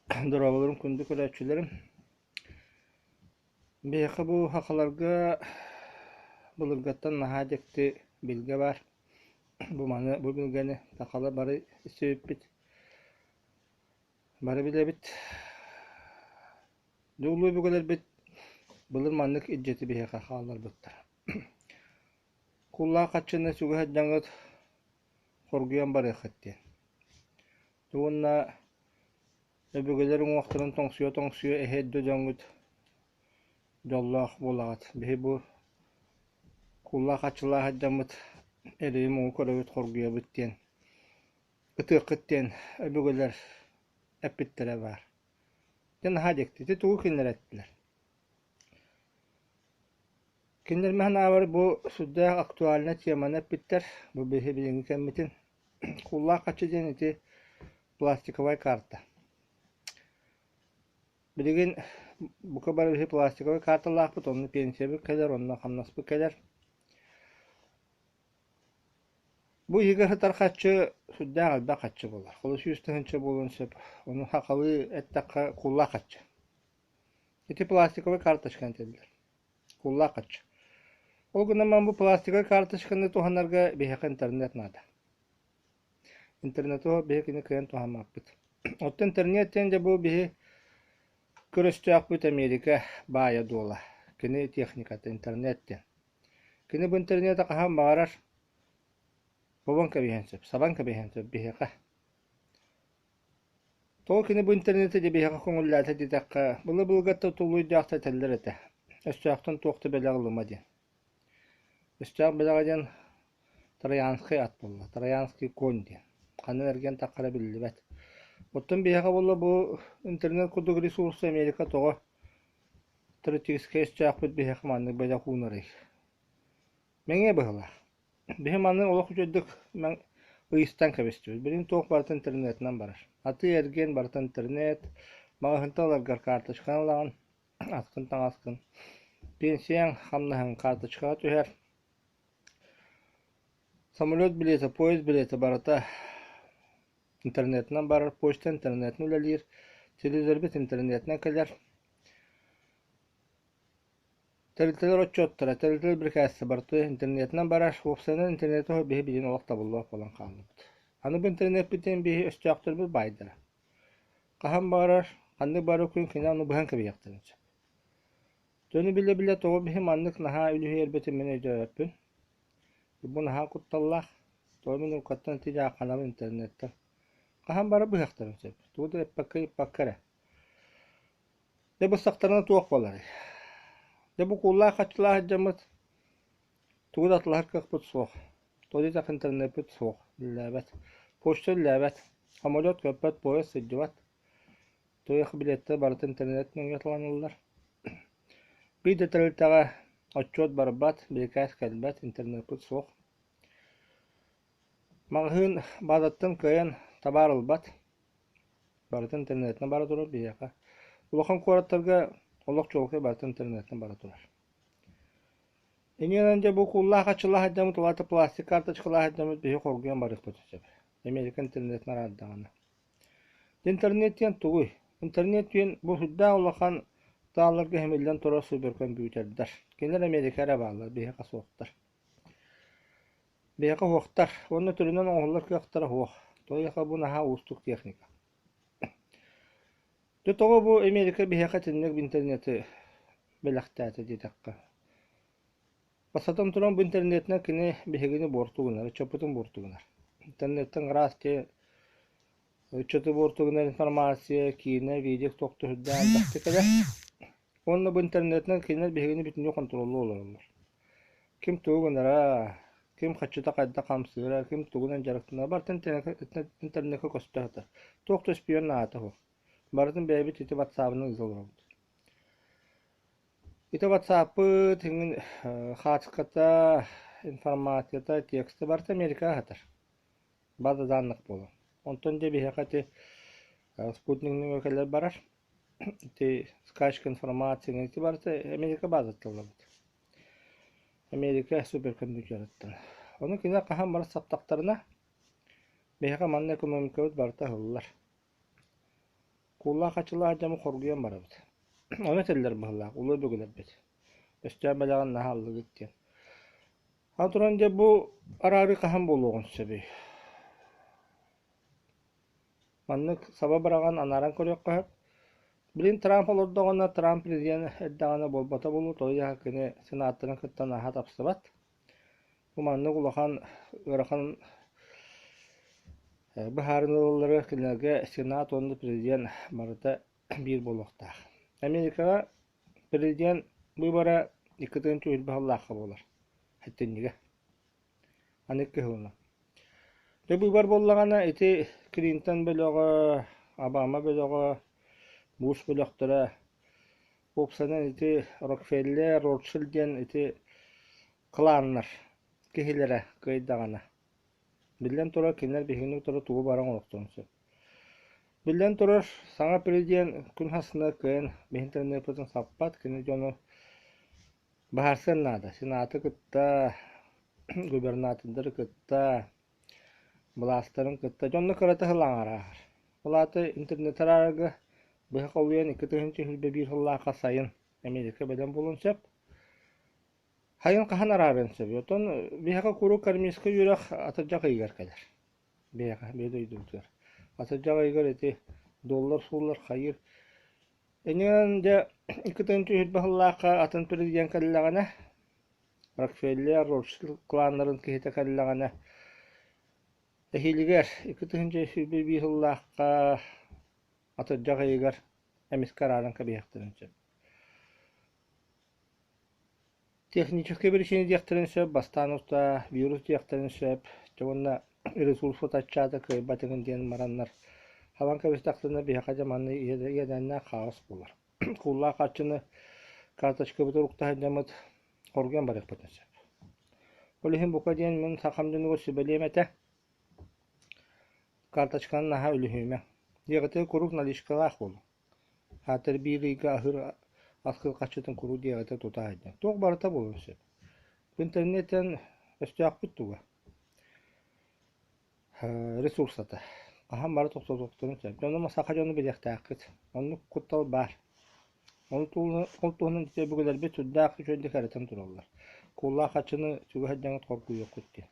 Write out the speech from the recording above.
Дорооболорун күндү көрөөччүлэрим. Биһиэхэ бу сахаларга былыргаттан наһаа дьикти билгэ баар. Бу маны бу билгэни сахалар бары истибиппит, бары билэбит. Дьулуу өбүгэлэрбит былыр маннык илдьити биһиэхэ хаалларбыттар. Куллаах хаччыны сүгэ сылдьаҥҥыт хоргуйан барыаххыт диэн. Уонна өбүгэлэр уҥуохтарын тоҥсуйа-тоҥсуйа эһэ эрдэ дьоҥҥут дьоллоох буолаҕыт. Биһи бу куллаах аччылаах сылдьаммыт эрэйи-муҥу көрөбүт, хоргуйабыт диэн ытыаххыт диэн өбүгэлэр эппиттэрэ баар. Дьэ наһаа дьикти. Ити тугу кинилэр эттилэр? Кинилэр мин санаабар бу сүрдээх актуальнай теманы эппиттэр. Бу биһи билиҥҥи кэммитин. Куллаах хаччы диэн ити пластиковай карта. Билигин бука бары биһи пластиковай карталаахпыт, онно пенсиябыт кэлэр, онно хамнаспыт кэлэр. Бу иһигэр сытар хаччы сүрдээх элбэх хаччы буолар. Холобур 100 тыһыынча буолуон сөп. Ону сахалыы эттэххэ куллаах хаччы. Ити пластиковай карточканы этэллэр. Куллаах хаччы. Ол гынан баран бу пластиковай карточканы туһанарга биһиэхэ интернет наада. Интернети биһи кини кыайан туһаммаппыт. Оттон интернет диэн дьэ бу биһи көрөстөөхпүт Америка баайа-дуола. Кини техниката интернет диэн. Кини бу интернети хаһан баҕарар бобон кэбиһиэн сөп, сабан кэбиһиэн сөп биһиэхэ. Тоҕо кини бу интернети дьэ биһиэхэ көҥүллээтэ диэтэххэ, былыр-былыргаттан тулуйдаахтар этэллэр этэ, өстөөхтөн туох да бэлэх ылыма диэн. Өстөөх бэлэҕэ диэн Троянскай ат буолла, Троянский конь диэн. Ханан эргийэн таххара биллибэт. Оттон биһиэхэ буолла бу интернет курдук ресурсы Америка тоҕо стратегическай өстөөхпүт биһиэхэ маннык бэлэх уунарый? Мэҥиэ быһыылаах. Биһи маны олох үчүгэйдик ыйыстан кэбистибит. Билигин туох барыта интернетинэн барар. Атыы-эргиэн барыта интернет, маҕаһыынтан ыларгар карточканы ылаҕын, аскын-таҥаскын. Пенсияҥ, хамнаһыҥ карточкаҕа түһэр. Самолет билиэтэ, поезд билиэтэ барыта интернетинэн барар, почта интернетинэн үлэлиир, телевизорбыт интернетинэн кэлэр. Тэрилтэлэр отчуоттара, тэрилтэлэр бирикээстэрэ барыта интернетинэн барар, уопсайынан интернети биһи билигин олох табыллыбат буолан хааллыбыт. Аны бу интернеппитин биһи өстөөхтөрбүт баайдара. Хаһан баҕарар, ханнык бары күн кини ону быһан кэбиһиэхтэрин сөп. Дьону билэ-билэ тоҕо биһи маннык наһаа үлүһүйэрбитин мин өйдөөбөппүн. Бу наһаа кутталлаах. Тоҕо мин уруккаттан ити дьаахханабын интернеттэн. Хаһан бары быһыахтарын сөп. Тугу да эппэккэ ыйыппакка эрэ. Дьэ быстахтарына туох буоларый? Дьэ бу кууллаах хаччылаах сылдьаммыт тугу да атылаһар кыахпыт суох. Тоҕо диэтэххэ интернеппит суох, үлэлээбэт. Почта үлэлээбэт, самолет көппөт, поезд сылдьыбат. Туох билиэттэр барыта интернет нөҥүө атыланаллар. Биир да тэрилтэҕэ отчуот барбат, бирикээс кэлбэт, интернеппит суох. Маҕаһыын баазаттан кыайан табаар ылбат. Барыта интернетинэн бара турар биһиэхэ. Улахан куораттарга олох чуолкай барыта интернетинэн бара турар. Иннинэн дьэ бу кууллаах аччылаах сылдьаммыт, ол аата пластик карточкалаах сылдьаммыт биһи хоргуйан барыахпыт сөп. Америка интернетин араардаҕына. Интернет диэн тугуй? Интернет диэн бу сүрдээх улахан таалларга симиллэн турар суперкомпьютердар. Кинилэр Америка эрэ бааллар, биһиэхэ суохтар. Биһиэхэ уһуохтар уонна түрүнэн оҥоһуллар кыахтара суох. Тоҕо бу наһаа уустук техника. Дьэ тоҕо бу Америка биһиэхэ итинник интернети бэлэхтээтэ диэтэххэ, бастатан туран бу интернетинэн кини биһигини буорту гынар, ыччаппытын буорту гынар. Интернеттэн ыраас киһи ыччаты буорту гынар информация, киинэ, видео туох да сүрдээх элбэхтик кэлэр. Уонна бу интернетинэн кинилэр биһигини бүтүннүү хонтуруоллуу олороллор. Ким тугу гынара, ким хаччыта хайдах хамсыыра, ким тугунан дьарыктанара барыта интернеккэ көстө сытар. Туох да үспүйүөн наадата суох. Барытын бэйэбит ити ватсабынан ыыта олоробут. Ити ватсаппыт иҥин хаачыката, информацията, текстэ барыта Америкаҕа сытар. База данных буолан. Онтон дьэ биһиэхэ ити спутник нөҥүө кэлэр барар. Ити скачка информации ити барыта Америка базаттан ылабыт. Америка суперкомпьютерыттан. Ону кинилэр хаһан бары саптахтарына, биһиэхэ манна экономикабыт барыта ыһыллар. Кууллаах хаччылаах дьону хоргуйан барабыт. Ону этэллэр быһыылаах, улуу өбүгэлэрбит. Өстөөх бэлэҕин наһаа аллыгыт диэн. Аны туран дьэ бу араарыы хаһан буолуоҕун сөбүй? Маннык саба быраҕан анааран көрүөххэ сөп. Билигин Трамп олордоҕуна, Трамп президент эрдэҕинэ буолбата буолуо, тоҕо диэххэ кини сенааттарын кытта наһаа тапсыбат. Бу маннык улахан ыарахан быһаарыныылары кинилэргэ Сенат уонна президент барыта биир буолуохтаах. Америкаҕа президент быыбара 2 тыһыынча сыллаахха буолар, сэттинньигэ. Аны кыһылына. Дьэ быыбар буоллаҕына ити Клинтон бөлөҕө, Обама бөлөҕө, Буш бөлөхтөрө уопсайынан ити Рокфеллер, Ротшильд диэн ити кланнар киһилэрэ кыайдаҕына, биллэн турар, кинилэр биһигини утары тугу бары оҥоруохтарын сөп. Биллэн турар, саҥа президент күн хасына кыайан биһин интернеппытын саппат, кини дьону быһаарсыан наада. Сенаты кытта, губернатордары кытта, былаастарын кытта дьонно кырата сылаҥараар. Ол аата интернет араарга быһа холуйан 2021 сыллаахха сайын Америка бэлэм буолуон сөп. Хайын хаһан араарыан сөбүй? Оттон биһиэхэ куруук армейскай үөрэх атырдьах ыйыгар кэлэр. Биһиэхэ, биһи дойдубутугар. Атырдьах ыйыгар ити доллар-сууллар хайыыр. Иннинэн дьэ 2021 сыллаахха атын президент кэллэҕинэ, Рокфеллер, Ротшильд кланнарын киһитэ кэллэҕинэ, эһиилигэр 2021 сыллаахха атырдьах ыйыгар эмискэ арааран кэбиһиэхтэрин сөп. Техническэй биричиинэ диэхтэрин сөп, бастаан устаа вирус диэхтэрин сөп, дьэ уонна ресурсу таччаата кыайбат игин диэн бараннар хабан кэбистэхтэринэ биһиэхэ дьэ манна иэдээннээх хаос буолар. Кууллаах харчыны карточкабытыгар укта сылдьаммыт хоргуйан барыахпытын сөп. Ол иһин бука диэн мин сахам дьонугар сүбэлиэм этэ, карточканы наһаа үлүһүйүмэҥ. Дьиэҕитигэр куруук наличкалаах буолуҥ. Аатыр биир ыйга аһыыр аскыл харчытын куруук диэҕитэ тута сылдьан. Туох барыта буолуон сөп. Интернеттэн өстөөхпүт туга? Ресурсата. Хаһан бары тохтотуохтарын сөп. Дьонум саха дьону билиэхтээххит. Оннук куттал баар. Ол туһунан өбүгэлэрбит сүрдээх үчүгэйдик эрэтэн тураллар. Кууллаах харчыны сүгэ сылдьаҥҥыт хоргуйуоххут диэн.